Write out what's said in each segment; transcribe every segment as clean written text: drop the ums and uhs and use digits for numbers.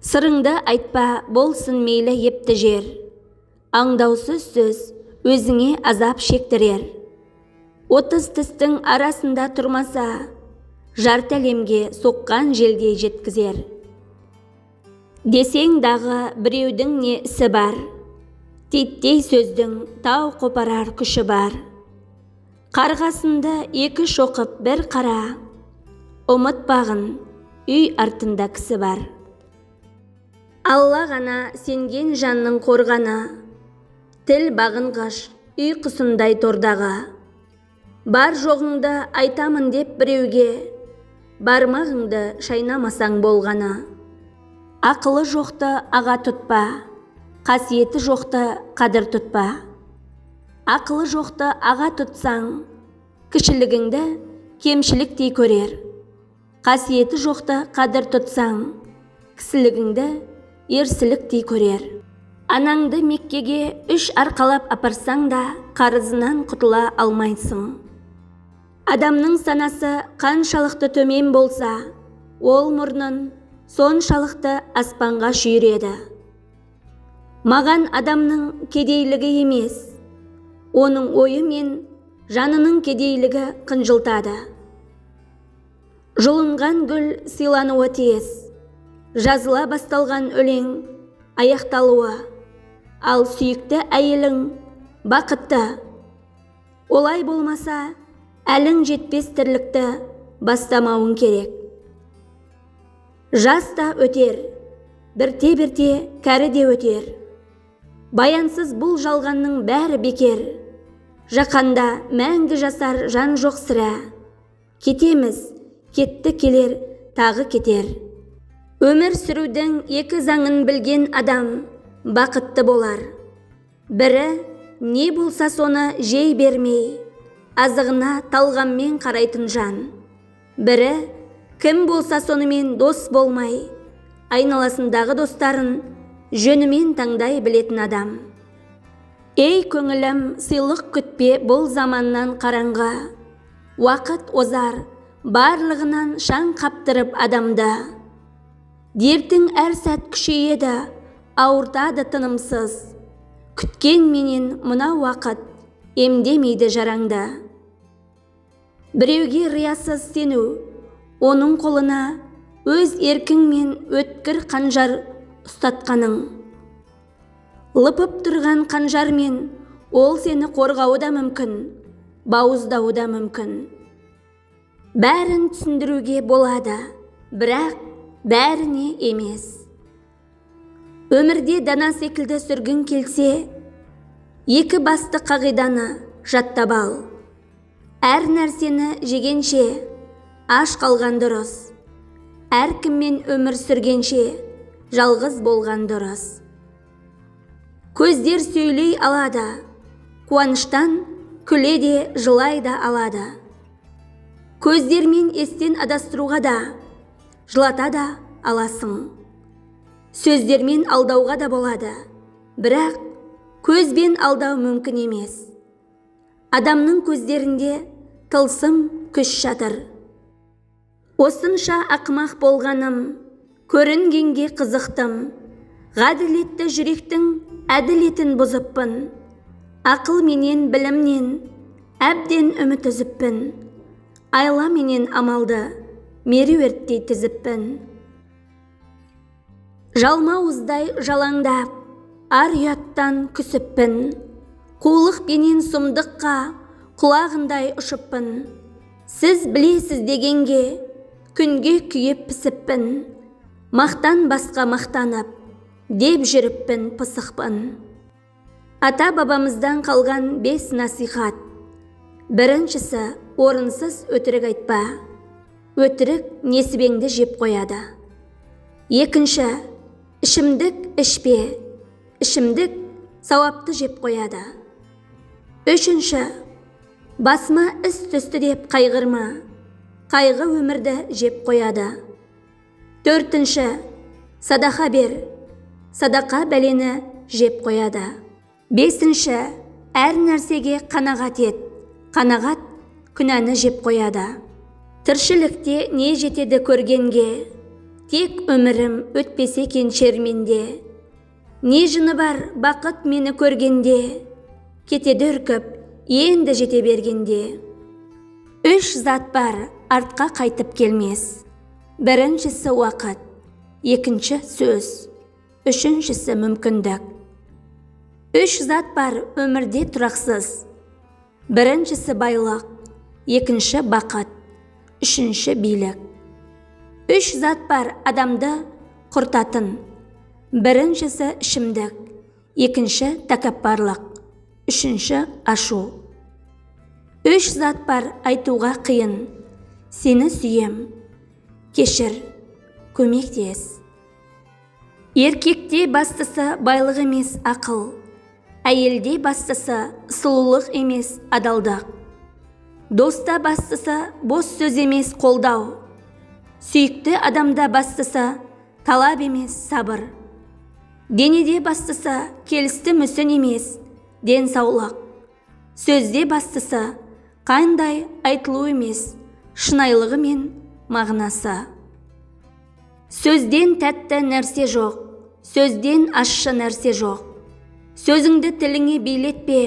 Сырыңды айтпа, болсын мейлі епті жер. Аңдаусыз сөз өзіңе азап шектірер. 30 тістің арасында тұрмаса, жарты әлемге соққан желдей жеткізер. Десең дағы біреудің не ісі бар, титтей сөздің тау қопарар күші бар. Қарғасынды екі шоқып бір қара, ұмытпағын үй артында кісі бар. Алла ғана сенген жанның қорғаны, тіл бағынғыш үй құсындай тордағы. Бар жоғыңды айтамын деп біреуге, бармағыңды шайнамасаң болғаны. Ақылы жоқты аға тұтпа, қасиеті жоқты қадір тұтпа. Ақылы жоқты аға тұтсаң, кішілігіңді кемшіліктей көрер. Қасиеті жоқты қадір тұтсаң, кісілігіңді ерсіліктей көрер. Анаңды Меккеге 3 арқалап апарсаң да, қарызынан құтыла алмайсың. Адамның санасы қаншалықты төмен болса, ол мұрнын соншалықты аспанға шүйіреді. Маған адамның кедейлігі емес, оның ойы мен жанының кедейлігі қынжылтады. Жұлынған гүл сыйлануы тиіс, жазыла басталған өлең аяқталуы, ал сүйікті әйелің бақытты. Олай болмаса, әлің жетпес тірлікті бастамауың керек. Жас та өтер, бірте-бірте кәрі де өтер. Баянсыз бұл жалғанның бәрі бекер. Жақанда мәңгі жасар жан жоқ сірә. Кетеміз, кетті келер, тағы кетер. Өмір сүрудің екі заңын білген адам бақытты болар. Бірі, не болса соны жей бермей, азығына талғаммен қарайтын жан. Бірі, кім болса сонымен дос болмай, айналасындағы достарын жөнімен таңдай білетін адам. Ей көңілім, сыйлық күтпе бұл заманнан қараңғы. Уақыт озар, барлығынан шаң қаптырып адамды. Дертің әр сәт күшейеді, ауыртады тынымсыз. Күткен менен мына уақыт емдемейді жараңды. Біреуге риясыз сену, оның қолына өз еркіңмен өткір қанжар ұстатқаның. Лыпып тұрған қанжармен ол сені қорғауы да мүмкін, бауыздауы да мүмкін. Бәрін түсіндіруге болады, бірақ бәріне емес. Өмірде дана секілді сүргін келсе, екі басты қағиданы жаттап ал. Әр нәрсені жегенше, аш қалған дұрыс. Әркіммен өмір сүргенше, жалғыз болған дұрыс. Көздер сөйлей алады, қуаныштан күле де жылай да алады. Көздермен естен адастыруға да, жылата да аласың. Сөздермен алдауға да болады, бірақ көзбен алдау мүмкін емес. Адамның көздерінде тылсым күш жатыр. Осынша ақымақ болғаным, көрінгенге қызықтым. Ғаділетті жүректің әділетін бұзыппын. Ақыл менен білімнен әбден үміт үзіппін. Айла менен амалды меруерттей тізіппін. Жалмауыздай жалаңдап, ар ұяттан күсіппін. Қулық пенен сұмдыққа құлағындай ұшыппын. Сіз білесіз дегенге күнге күйіп пісіппін. Мақтан басқа мақтанып, деп жүріппін пысықпын. Ата-бабамыздан қалған 5 насихат. Біріншісі, орынсыз өтірік айтпа. Өтірік несібеңді жеп қояды. Екінші, ішімдік ішпе. Ішімдік сауапты жеп қояды. Үшінші, басыма іс түсті деп қайғырма. Қайғы өмірді жеп қояды. Төртінші, садақа бер. Садақа бәлені жеп қояды. Бесінші, әр нәрсеге қанағат ет. Қанағат күнәні жеп қояды. Тіршілікте не жетеді көргенге, Тек өмірім өтпесе екен шерменде. Не жыны бар бақыт мені көргенде, кетеді үркіп, енді жете бергенде. Үш зат бар артқа қайтып келмес. Біріншісі уақыт, екінші сөз, үшіншісі мүмкіндік. Үш зат бар өмірде тұрақсыз. Біріншісі байлық, екінші бақыт, үшінші билік. Үш зат бар адамды құртатын. Біріншісі ішімдік, екінші тәкаппарлық, үшінші ашу. Үш зат бар айтуға қиын. Сені сүйем, кешір, көмектес. Еркекте бастысы байлық емес ақыл, әйелде бастысы сұлулық емес адалдық. Доста бастысы бос сөз емес қолдау. Сүйікті адамда бастысы талап емес сабыр. Денеде бастысы келісті мүсін емес денсаулық. Сөзде бастысы қандай айтылу емес шынайылығы мен мағынасы. Сөзден тәтті нәрсе жоқ, сөзден ащы нәрсе жоқ. Сөзіңді тіліңе билетпе,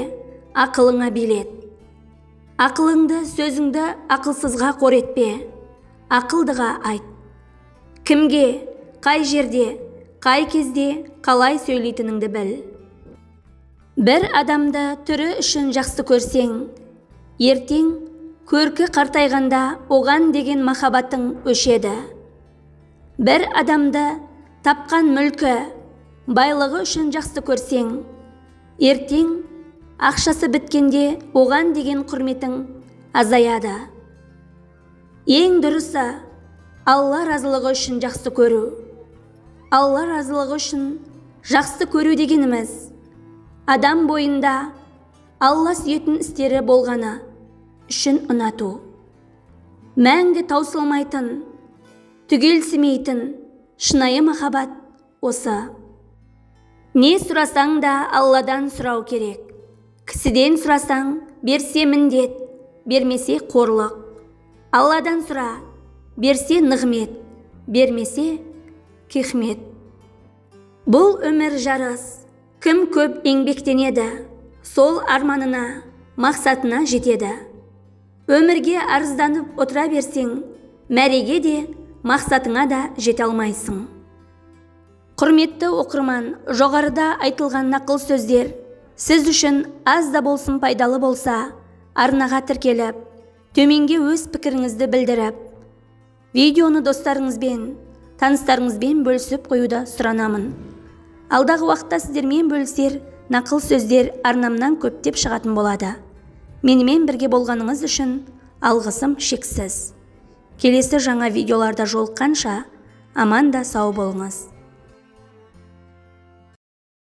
ақылыңа билет. Ақылыңды, сөзіңді ақылсызға қор етпе, ақылдыға айт. Кімге, қай жерде, қай кезде, қалай сөйлейтініңді біл. Бір адамды түрі үшін жақсы көрсең, ертең көркі қартайғанда оған деген махаббатың өшеді. Бір адамды тапқан мүлкі, байлығы үшін жақсы көрсең, ертең ақшасы біткенде оған деген құрметің азаяды. Ең дұрысы Алла разылығы үшін жақсы көру. Алла разылығы үшін жақсы көру дегеніміз адам бойында Алла сүйетін істері болғаны үшін ұнату. Мәңгі таусылмайтын, түгелсімейтін шынайы махаббат осы. Не сұрасаң да Алладан сұрау керек. Кісіден сұрасаң, берсе міндет, бермесе қорлық. Алладан сұра, берсе нығмет, бермесе кехмет. Бұл өмір жарыс. Кім көп еңбектенеді, сол арманына, мақсатына жетеді. Өмірге арызданып отыра берсең, мәреге де, мақсатыңа да жете алмайсың. Құрметті оқырман, жоғарыда айтылған нақыл сөздер сіз үшін аз да болсын пайдалы болса, арнаға тіркеліп, төменге өз пікіріңізді білдіріп, видеоны достарыңызбен, таныстарыңызбен бөлісіп қоюды сұранамын. Алдағы уақытта сіздермен бөлісер нақыл сөздер арнамнан көптеп шығатын болады. Менімен бірге болғаныңыз үшін алғысым шексіз. Келесі жаңа видеоларда жолыққанша аман да сау болыңыз.